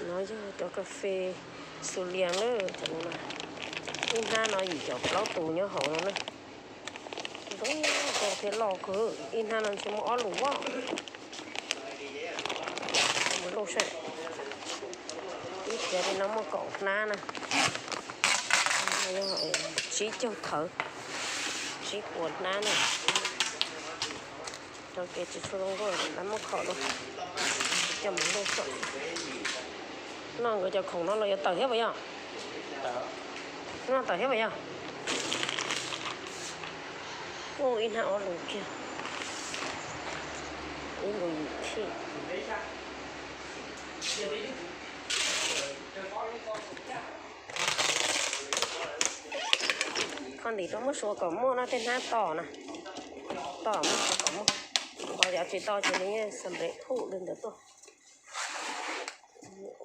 No yog cov kas fes xu lias lawm, cov no na. Ib hnab no yim caum plaub tus nyob hauv no na. Ntau thiab loj kawg, ib hnab no ntshe muaj ob lus voj. Mus loj saib. Ib phiab li no muaj kaum hnab na. Tsib caug thawv, tsib puas hnab na. Cov kev tsis tshua zoo nkauj lawv muab khom dua. Coj mus loj saib. No nkawd cov khoom no los yuav tawm thiab puas yog? No tawm thiab puas yog? Ub, ib hnab ob lus kiag. Ib lus yim thij. Qhov ntim rau muab suav kom muaj no, tej hnab tom na. Tom muab suav kom muaj. Nqos yav tsis tau ces nws yeej xam npem phuj li ntawd tuaj.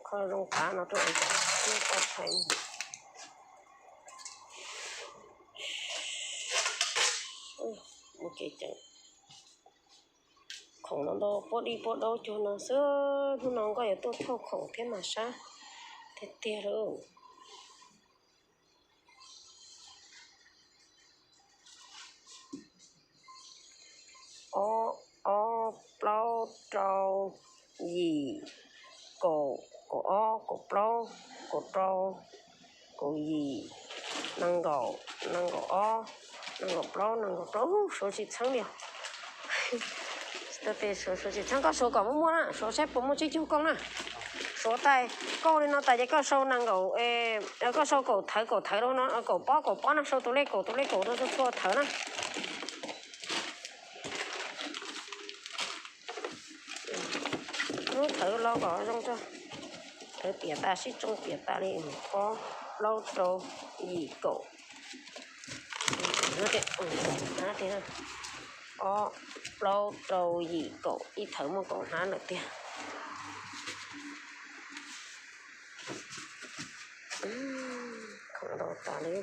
Qhov zoo qab no rau ntawm no poj tshais. Mus kev ceev. Khoom no ntau, puab dib puab daub cuag no xwb. Hnub no nkoj yuav tuaj thauj khoom thiab mas sab tiag tiag lawm. Ob, ob, plaub, rau, yim, kaum, kaum ob, kaum plaub, kaum rau, kaum yim, nees nkaum, nees nkaum ob, nees nkaum plaub, nees nkaum rau, suav tsis txheeb li. Tsis tau tes suav, suav tsis txheeb, koj suav kom muaj muaj na, suav saib puas muaj tsib caug kooj na. Suav tais, kauj li no tas ces koj sau nees nkaum, koj sau kaum thawv, kaum thawv rau no, kaum pob, kaum pob no, sau tus lej kaum, tus lej kaum rau txhua txhua thawv na. Lub thawv los kom zoo tso. Thawv piam tas, sib tsoo piam tas li. Ob, plaub, rau, yim, kaum. Ob, plaub, rau, yim, kaum, ib thawv muaj kaum hnab lawm tiag. Khoom ntau tas li.